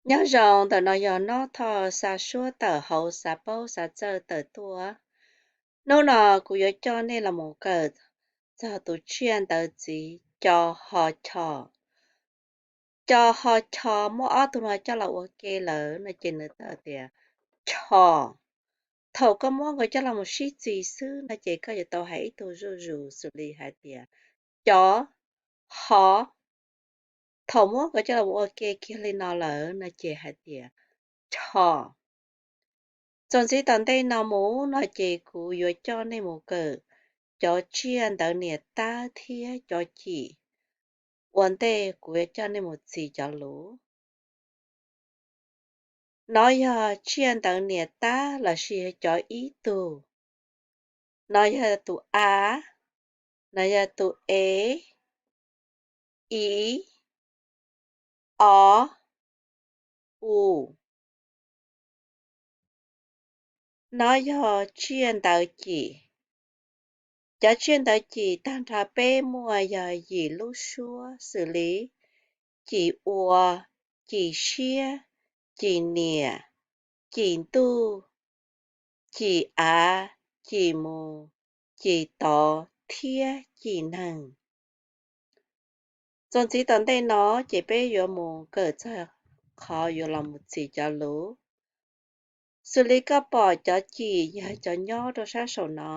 Nyob zoo, ntawm no yog Nob Thoj xa suab tawm hauv xav paub xav txawj tawm tuaj. Hnub no kuv yuav coj nej los mus kawm txog tus tsiaj ntawv txiv co ho cho. Co ho cho muab ob tug no coj los ua ke lawm no ces nws tau tias cho. Thaum koj muab nkawd coj los mus sib txis xwb no ces koj yuav tau hais ib tug zuj zus xws li hais tias co, ho. Thaum muab nkawd coj los ua ke kiag li no lawm no ces hais tias cho. Txuas ntxiv tom ntej no mus no ces kuv yuav coj nej mus kawm cov tsiaj ntawv niam tab thiab cov cim ua ntej kuv yuav coj nej mus txis cov lus. Nov yog tsiaj ntawv niam tab lossis yog cov ib tug. Nov yog tus a, nov yog tus e, i, o, u. Nov yog tsiaj ntawv cim. Cov tsiaj ntawv cim tag nrho peb muaj yog yim lub suab xws li cim ua, cim siab, cim niam, cim ntuj, cim av, cim mus, cim tod thiab cim neeg. Txuas ntxiv tom ntej no ces peb yuav mus kawm txog qhov yuav los mus txis cov lus. Xws li koj pom cov cim yog cov nyob rau sab saum no,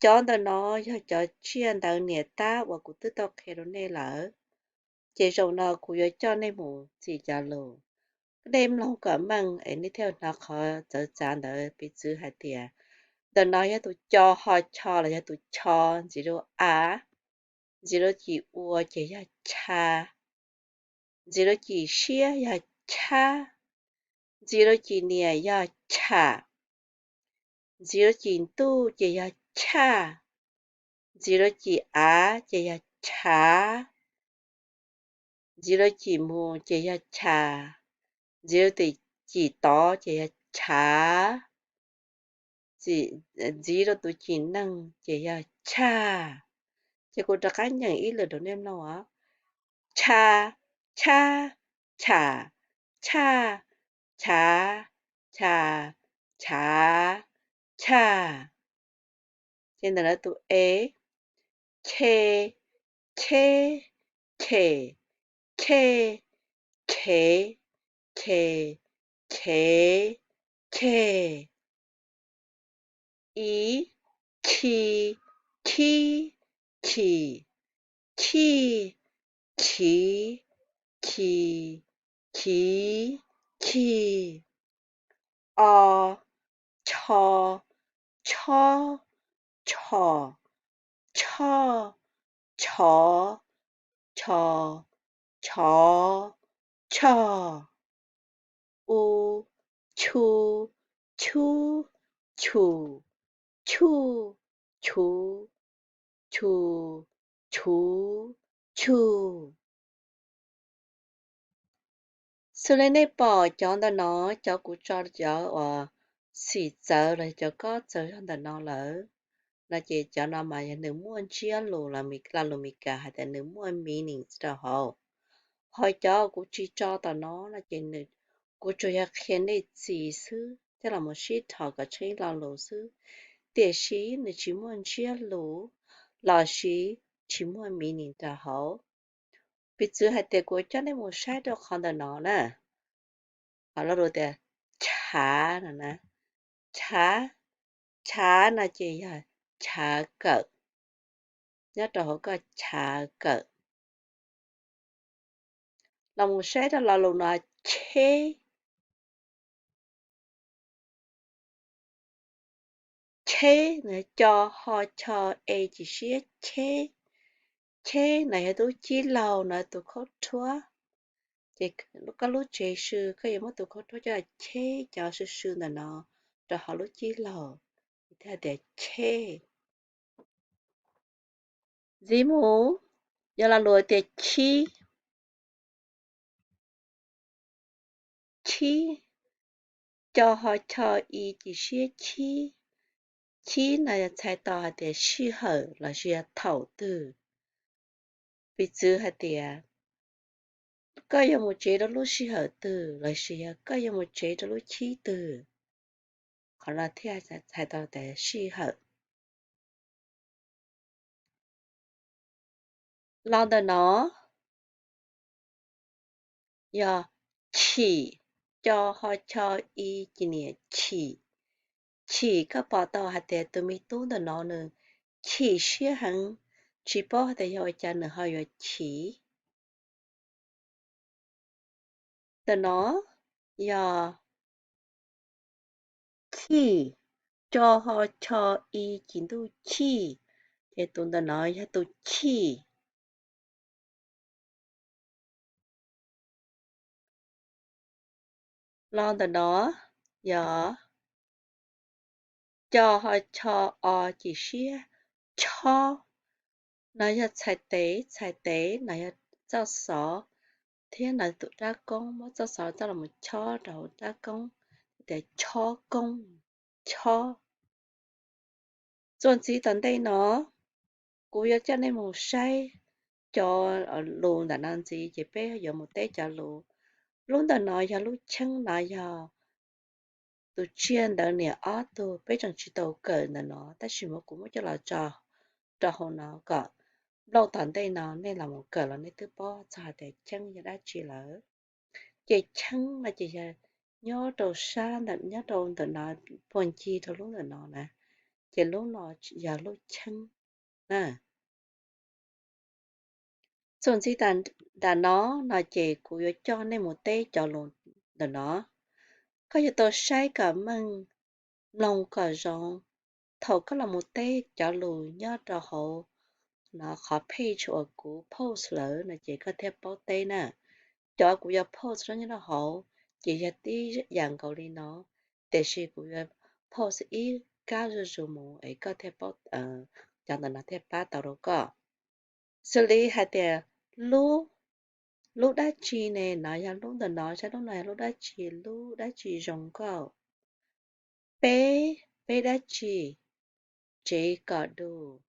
cov ntawm no yog cov tsiaj ntawv niam tab uas kuv twb tau qhia rau nej lawm. Ces zaum no kuv yuav coj nej mus txis cov lus. Nej mloog kom meej es nej thiaj hnov qhov txawv txav ntawd. Piv txwv hais tias ntawm no yog tus co ho cho los yog tus cho, ntxiv rau a, ntxiv rau cim ua ces yog cha, ntxiv rau cim siab yog chab, ntxiv rau cim niam yog cham, ntxiv rau cim ntuj ces yog chaj, ntxiv rau cim av ces yog chav, ntxiv rau cim mus ces yog chas, ntxiv rau cim tod ces yog chav, ntxiv rau tus cim neeg ces yog chaj. Ces kuv rov qab nyeem ib lwm rau nej mloog os. Cha, chab, cham, chaj, chav, chas, chas, chaj. Ces ntawm no tus e, che, cheb, chem, chej, chev, che, chev, chej. I, khi, chib, chim, chij, chiv, chis, chiv, chij. O, cho, chob, chom, choj, chov, chos, chov, choj. U, chu, chub, chum, chuj, chuv, chus, chuv, chuj. Xws li nej pom cov ntawm no, cov kuv tso cov uas xim txawv los cov kob txawv zog ntawm no lawm no ces cov no mas yog nws muaj ntsiab lus los lo lus Meskas hais tias nws muaj meaning rau hauv. Ho cov kuv tsis tso tom no no ces kuv tsuas yog qhia nej txis xwb, coj los mus sib dhos kom tsheej lo lus xwb, tiam sis nws tsis muaj ntsiab lus lossis tsis muaj meaning rau hauv. Piv txwv hais tias kuv coj nej mus saib rau qhov ntawm no na, qhov lo lus tias chav no na, chav, chav no ces yog chav kawm, nyob rau hauv koj chav kawm. Los mus saib rau lo lus no, cheb. Cheb no, co ho cho e cim siab cheb. Cheb no yog lub cib laug no, tus khaub rhuab. Ces koj lub tsev sw koj yuav muab tus khaub rhuab coj cheb cov sw sw ntawm no rau hauv lub cib laug, thiaj tias cheb. Ntxiv mus, yog lo lus tias chib. Chib, co ho cho i cim siab chib. Chib no yog txhais tau hais tias sij hawm lossis yog thaum twg. Piv txwv hais tias Koj yuav mus tsev rau lub sij hawm twg lossis yog koj yuav mus tsev rau lub chib twg? Qhov no thiaj txhais tau tias sij hawm. Los ntawm no yog chim, co ho cho i ci niam chim. Chim, koj pom tau hais tias tus me tub ntawm no nws chim siab heev, tsis paub hais tias yog ua cas nws ho yuav chim. Ntawm no yog chij, co ho cho i ci ntuj chij, ces tus ntawm no yog tus chij. Los ntawm no yog co ho cho o ci siab, chob, no yog txhais tes, txhais tes no yog txoj xov, thiab no tus dab koob muab txoj xov coj los chob rau hauv dab koob, tias chob koob, chob. Txuas ntxiv tom ntej no, kuv yuav coj nej mus saib cov lus ntawm no ntxiv ces peb yuav mus teb cov lus. Lub ntawm no yog lub cheeb, no yog tus tsiaj ntawd niam ob tug, peb tseem tsis tau kawm ntawm no tab sis mas kuv muab coj los tso rau hauv no kom nplooj tom ntej no nej los mus kawm los nej twb paub txog hais tias cheeb yog dab tsi lawm. Ces cheeb no ces yog nyob rau sab ntawm, nyob rau ntawm no, puag ncig rau lub ntawm no na, ces lub no yog lub cheeb na. Txuas ntxiv nram no no ces kuv yuav coj nej mus teb cov lus ntawm no. Koj yuav tau saib kom meej, mloog kom zoo. Thaum koj los mus teb cov lus nyob rau hauv no qhov page uas kuv post lawm no ces koj thiaj paub teb na. Cov kuv yuav post nyob rau hauv ces yog tib yam nkaus li no, tiam sis kuv yuav post ib kab zuj zus mus es koj thiaj paub, cov ntawm no thiaj pab tau rau koj. Xws li hais tias lub, lub dab tsi ne, no yog lub ntawm no, saib lub no yog lub dab tsi, lub dab tsi zoo nkauj. Peb, peb dab tsi, tsev kom dus.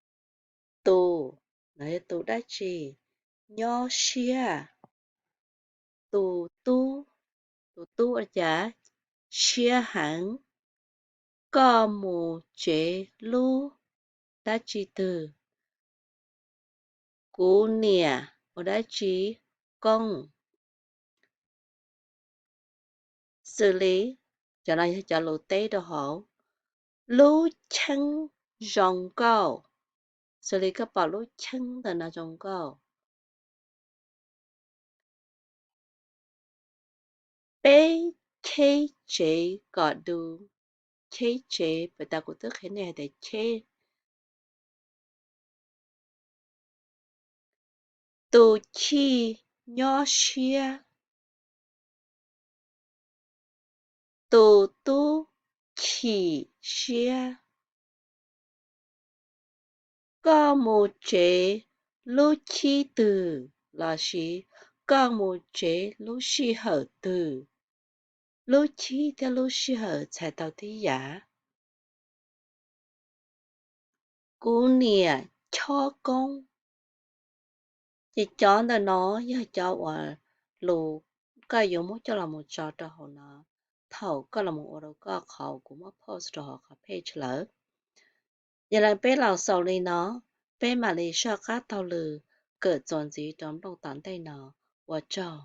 Tus, no yog tus dab tsi, nyob siab. Tus tub, tus tub ua cas siab heev. Koj mus tsev lub dab tsi twg? Kuv niam ua dab tsi koob? Xws li, cov no yog cov lus teb rau hauv. Lub cheeb zoo nkauj. Xws li koj pom lub cheeb ntawm no zoo nkauj. Peb cheb tsev kom dus. Cheb tsev, pem tas kuv twb qhia nej hais tias cheb. Tus chij nyob siab. Tus tub chim siab. Koj mus tsev lub chib twg lossis koj mus tsev lub sij hawm twg? Lub chib thiab lub sij hawm txhais tau tib yam. Kuv niam chob koob. Ces cov ntawm no yog cov uas lus koj yuav muab coj los mus tso rau hauv no thaum koj los mus ua rau koj qhov kuv muab post rau hauv qhov page lawm. Yog li peb los xaus li no, peb mam li soj qab taug lw kawm txuas ntxiv rau nplooj tom ntej no. Ua tsaug.